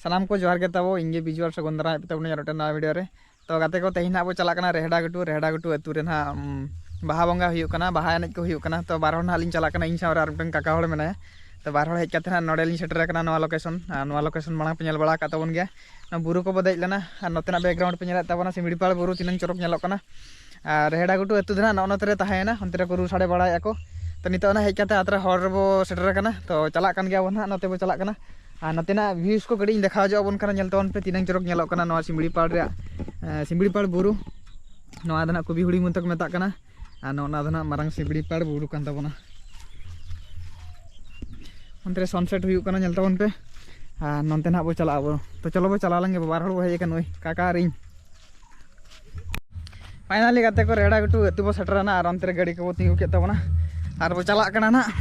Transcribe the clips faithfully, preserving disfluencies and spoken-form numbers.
ᱥᱟᱱᱟᱢ ᱠᱚ ᱡᱚᱦᱟᱨ ᱜᱮ ᱛᱟᱵᱚ, ᱤᱧ ᱜᱮ ᱵᱤᱡᱩᱣᱟᱞ ᱥᱮ ᱜᱚᱱᱫᱨᱟ ᱦᱮᱡ ᱛᱟᱵᱚᱱᱟ ᱟᱨ ᱢᱤᱫᱴᱮᱱ ᱱᱟᱣᱟ ᱵᱷᱤᱰᱤᱭᱳ ᱨᱮ᱾ ᱛᱚ ᱜᱟᱛᱮ ᱠᱚ, ᱛᱮᱦᱮᱧ ᱱᱟᱦᱟᱜ ᱵᱚ ᱪᱟᱞᱟᱜ ᱠᱟᱱᱟ ᱨᱮᱦᱲᱟ ᱜᱷᱩᱴᱩ᱾ ᱨᱮᱦᱲᱟ ᱜᱷᱩᱴᱩ ᱟᱹᱛᱩ ᱨᱮ ᱱᱟᱦᱟᱜ, ᱩᱢ, ᱵᱟᱦᱟ ᱵᱚᱸᱜᱟ ᱦᱩᱭᱩᱜ ᱠᱟᱱᱟ, ᱵᱟᱦᱟ ᱮᱱᱮᱡ ᱠᱚ ᱦᱩᱭᱩᱜ ᱠᱟᱱᱟ᱾ ᱛᱚ ᱵᱟᱨ ᱦᱚᱲ ᱱᱟᱦᱟᱜ ᱞᱤᱧ ᱪᱟᱞᱟᱜ ᱠᱟᱱᱟ, ᱤᱧ ᱥᱟᱶ ᱨᱮ ᱟᱨ ᱢᱤᱫᱴᱮᱱ ᱠᱟᱠᱟ ᱦᱚᱲ ᱢᱮᱱᱟᱭᱟ᱾ ᱛᱚ ᱵᱟᱨ ᱦᱚᱲ ᱦᱮᱡ ᱠᱟᱛᱮ ᱱᱟᱦᱟᱜ ᱱᱚᱰᱮ ᱞᱤᱧ ᱥᱮᱴᱮᱨ ᱟᱠᱟᱱᱟ ᱱᱚᱣᱟ ᱞᱳᱠᱮᱥᱚᱱ᱾ ᱟᱨ ᱱᱚᱣᱟ ᱞᱳᱠᱮᱥᱚᱱ ᱢᱟᱲᱟᱝ ᱯᱮ ᱧᱮᱞ ᱵᱟᱲᱟ ᱟᱠᱟᱫ ᱛᱟᱵᱚᱱ ᱜᱮᱭᱟ᱾ ᱚᱱᱟ ᱵᱩᱨᱩ ᱠᱚᱵᱚ ᱫᱮᱡ ᱞᱮᱱᱟ ᱟᱨ ᱱᱚᱛᱮᱱᱟᱜ ᱵᱮᱠᱜᱨᱟᱣᱩᱱᱰ ᱯᱮ ᱧᱮᱞᱮᱫ ᱛᱟᱵᱚᱱᱟ, ᱥᱤᱢᱲᱤᱯᱟᱲ ᱵᱩᱨᱩ ᱛᱤᱱᱟᱹᱝ ᱪᱚᱨᱚᱠ ᱧᱮᱞᱚᱜ ᱠᱟᱱᱟ᱾ ᱟᱨ ᱨᱮᱦᱲᱟ ᱜᱷᱩᱴᱩ ᱟᱹᱛᱩ ᱫᱚ ᱱᱟᱦᱟᱜ ᱱᱚᱜᱼᱚ ᱱᱚᱛᱮ ᱨᱮ ᱛᱟᱦᱮᱸᱭᱮᱱᱟ, ᱚᱱᱛᱮ ᱨᱮᱠᱚ ᱨᱩ ᱥᱟᱰᱮ ᱵᱟᱲᱟᱭᱮᱫᱼᱟ ᱠᱚ᱾ ᱛᱚ ᱱᱤᱛᱚᱜ ᱚᱱᱟ ᱦᱮᱡ ᱠᱟᱛᱮ ᱟᱛᱨᱟ ᱦᱚᱨ ᱨᱮᱵᱚ ᱥᱮᱴᱮᱨ ᱟᱠᱟᱱᱟ᱾ ᱛᱚ ᱪᱟᱞᱟᱜ ᱠᱟᱱ ᱜᱮᱭᱟ ᱵᱚᱱ ᱱᱟᱦᱟᱜ, ᱱᱚᱛᱮ ᱵᱚ ᱪᱟᱞᱟᱜ ᱠᱟᱱᱟ᱾ ᱟᱨ ᱱᱚᱛᱮᱱᱟᱜ ᱵᱷᱤᱭᱩᱥ ᱠᱚ ᱠᱟᱹᱴᱤᱡ ᱤᱧ ᱫᱮᱠᱷᱟᱣ ᱧᱚᱜ ᱟᱵᱚᱱ ᱠᱟᱱᱟ, ᱧᱮᱞ ᱛᱟᱵᱚᱱ ᱯᱮ ᱛᱤᱱᱟᱹᱝ ᱪᱚᱨᱚᱠ ᱧᱮᱞᱚᱜ ᱠᱟᱱᱟ ᱱᱚᱣᱟ ᱥᱤᱢᱲᱤᱯᱟᱲ ᱨᱮᱭᱟᱜ, ᱮ, ᱥᱤᱢᱲᱤᱯᱟᱲ ᱵᱩᱨᱩ᱾ ᱱᱚᱣᱟ ᱫᱚ ᱱᱟᱦᱟᱜ ᱠᱩᱵᱤ ᱦᱩᱲᱤ ᱢᱮᱱᱛᱮ ᱠᱚ ᱢᱮᱛᱟᱜ ᱠᱟᱱᱟ᱾ ᱟᱨ ᱱᱚᱜᱼᱚ ᱱᱚᱣᱟ ᱫᱚ ᱱᱟᱦᱟᱜ ᱢᱟᱨᱟᱝ ᱥᱤᱢᱲᱤᱯᱟᱲ ᱵᱩᱨᱩ ᱠᱟᱱ ᱛᱟᱵᱚᱱᱟ᱾ ᱚᱱᱛᱮ ᱨᱮ ᱥᱟᱱᱥᱮᱴ ᱦᱩᱭᱩᱜ ᱠᱟᱱᱟ, ᱧᱮᱞ ᱛᱟᱵᱚᱱ ᱯᱮ᱾ ᱟᱨ ᱱᱚᱱᱛᱮ ᱱᱟᱦᱟᱜ ᱵᱚ ᱪᱟᱞᱟᱜᱼᱟ ᱟᱵᱚ᱾ ᱛᱚ ᱪᱚᱞᱚ ᱵᱚ ᱪᱟᱞᱟᱣ ᱞᱮᱱ ᱜᱮ, ᱵᱟᱨ ᱦᱚᱲ ᱵᱚ ᱦᱮᱡ ᱟᱠᱟᱱ, ᱱᱩᱭ ᱠᱟᱠᱟ ᱟᱨ ᱤᱧ᱾ ᱯᱷᱟᱭᱱᱟᱞᱤ ᱜᱟᱛᱮ ᱠᱚ, ᱨᱮᱦᱲᱟ ᱜᱷᱩᱴᱩ ᱟᱹᱛᱩ ᱵᱚ ᱥᱮᱴᱮᱨᱮᱱᱟ ᱟᱨ ᱚᱱᱛᱮ ᱨᱮ ᱜᱟᱹᱰᱤ ᱠᱚᱵᱚ ᱛᱤᱸᱜᱩ ᱠᱮᱫ ᱛᱟᱵᱚᱱᱟ᱾ ᱟᱨ ᱵᱚ ᱪᱟᱞᱟᱜ ᱠᱟᱱᱟ ᱱᱟᱦᱟᱜ,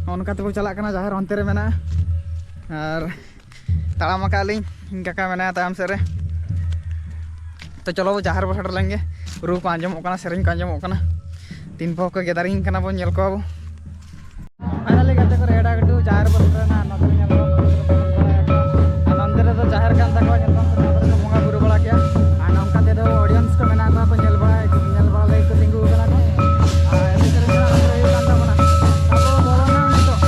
ᱱᱚᱜᱼᱚ ᱱᱚᱝᱠᱟ ᱛᱮᱵᱚ ᱪᱟᱞᱟᱜ ᱠᱟᱱᱟ, ᱡᱟᱦᱮᱨ ᱚᱱᱛᱮ ᱨᱮ ᱢᱮᱱᱟᱜᱼᱟ᱾ ᱟᱨ ᱛᱟᱲᱟᱢ ᱟᱠᱟᱫ ᱞᱤᱧ, ᱤᱧ ᱠᱟᱠᱟ ᱢᱮᱱᱟᱭᱟ ᱛᱟᱭᱚᱢ ᱥᱮᱫ ᱨᱮ᱾ ᱛᱚ ᱪᱚᱞᱚ ᱵᱚ ᱡᱟᱦᱮᱨ ᱵᱚ ᱥᱮᱴᱮᱨ ᱞᱮᱱ ᱜᱮ᱾ ᱨᱩ ᱠᱚ ᱟᱸᱡᱚᱢᱚᱜ ᱠᱟᱱᱟ, ᱥᱮᱨᱮᱧ ᱠᱚ ᱟᱸᱡᱚᱢᱚᱜ ᱠᱟᱱᱟ᱾ ᱛᱤᱱ ᱯᱚᱦᱚ ᱠᱚ ᱜᱮᱫᱟᱨᱤᱝ ᱠᱟᱱᱟ ᱵᱚ, ᱧᱮᱞ ᱠᱚᱣᱟ ᱵᱚ᱾ ᱯᱷᱟᱭᱱᱟᱞᱤ ᱜᱟᱛᱮ ᱠᱚ, ᱨᱮᱦᱲᱟ ᱜᱷᱩᱴᱩ ᱡᱟᱦᱮᱨ ᱵᱚ ᱥᱮᱴᱮᱨᱮᱱᱟ᱾ ᱱᱚᱛᱮ ᱨᱮ ᱧᱮᱞ ᱠᱚᱣᱟ, ᱟᱨ ᱱᱚᱱᱛᱮ ᱨᱮᱫᱚ ᱡᱟᱦᱮᱨ ᱠᱟᱱ ᱛᱟᱠᱚᱣᱟ, ᱧᱮᱞ ᱠᱚᱣᱟ ᱱᱚᱛᱮ ᱨᱮᱠᱚ ᱵᱚᱸᱜᱟ ᱵᱩᱨᱩ ᱵᱟᱲᱟ ᱠᱮᱜᱼᱟ᱾ ᱟᱨ ᱱᱚᱝᱠᱟ ᱛᱮᱫᱚ ᱚᱰᱤᱭᱮᱱᱥ ᱠᱚ ᱢᱮᱱᱟᱜ ᱠᱚᱣᱟ, ᱠᱚ ᱧᱮᱞ ᱵᱟᱲᱟᱭ, ᱧᱮᱞ ᱵᱟᱲᱟ ᱞᱟᱹᱜᱤᱫ ᱠᱚ ᱛᱤᱸᱜᱩ ᱟᱠᱟᱱᱟ ᱠᱚ᱾ ᱟᱨ ᱮᱱᱮᱡ ᱥᱮᱨᱮᱧ ᱨᱮᱱᱟᱜ ᱱᱚᱛᱮ ᱨᱮ ᱦᱩᱭᱩᱜ ᱠᱟᱱ ᱛᱟᱵᱚᱱᱟ᱾ ᱟᱵᱚ ᱵᱚᱞᱚᱱᱟ ᱱᱤᱛᱚᱜ᱾